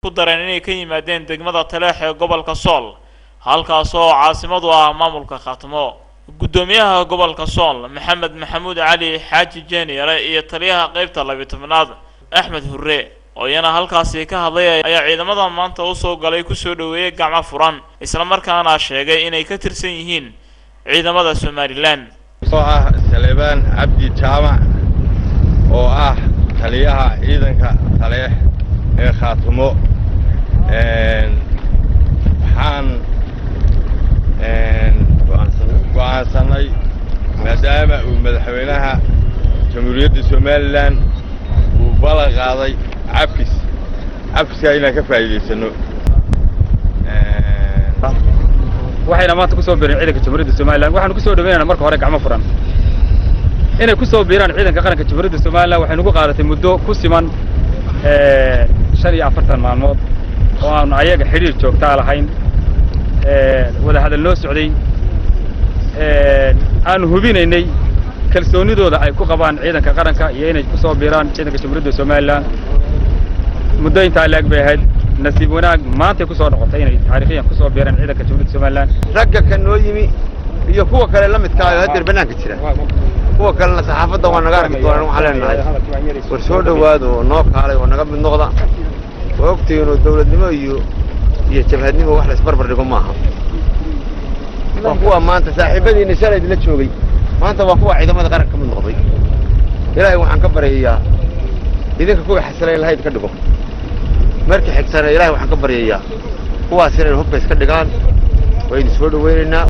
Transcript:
Ku dareen inay ka yimaadeen degmada Taleex ee gobolka Sool, halkaas oo caasimadu ah maamulka Khaatimo. Guddoomiyaha gobolka Sool, Maxamed Maxamuud Cali Xaaji Jeeniyare, iyo taliyaha qeybta 12aad, Axmed Hurre, oo iyana halkaasi ka hadlay, ayaa ciidamada maanta usoo galay kusoo dhoweeyey gacmo furan, islamarkaana sheegay inay ka tirsan yihiin ciidamada Somaliland. Oo ah Saleebaan Cabdi Jaamac, oo ah taliyaha ciidanka Taleex ee Khaatumo, waxaan go'aansannay, maadaama uu madaxweynaha Jamhuuriyadda Somaliland uu ballan qaaday cafis, cafiskaa inaan ka faa'iidaysanno. Waxayna maanta ku soo biireen ciidanka Jamhuuriyadda Somaliland. Waxaanu ku soo dhaweynayna marka hore gacmo furan inay ku soo biiraan ciidanka qaranka Jamhuuriyadda Somaliland. Waxay nagu qaadatay muddo ku siman 45 maalmood oo aanu ayaga xidhiir joogtaa lahayn, wada hadal noo socday, aanu hubinaynay kalsoonidooda ay ku qabaan ciidanka qaranka iyo inay ku soo biiraan ciidanka Jamhuuriyadda Somaliland. Muddo intaa leeg bay ahayd. Nasiib wanaag, maantay ku soo noqotay inay taariikhiyan ku soo biiraan ciidanka Jamhuuriyadda Somaliland. Ragga ka noo yimi iyo kuwa kale la midka ayo haddeer bannaanka jira, kuwa kalena saxaafadda waa naga arki doonaan. Waxaan leenahay, war soo dhowaado oo noo kaalay oo naga mid noqda. Waa ogtihiinoo dawladnimo iyo jabhadnimo wax la isbarbar dhigo maaha. Waa kuwa maanta saaxiibadiinna shalay idinla joogay, maanta waa kuwa ciidamada qaranka ka mid noqday. Ilaahay waxaan ka baryayaa idinka kuwa xasilayn lahayd ka dhigo. Marka xigtana, Ilaahay waxaan ka baryayaa kuwaas inay hubka iska dhigaan. Waa idin soo dhaweynaynaa.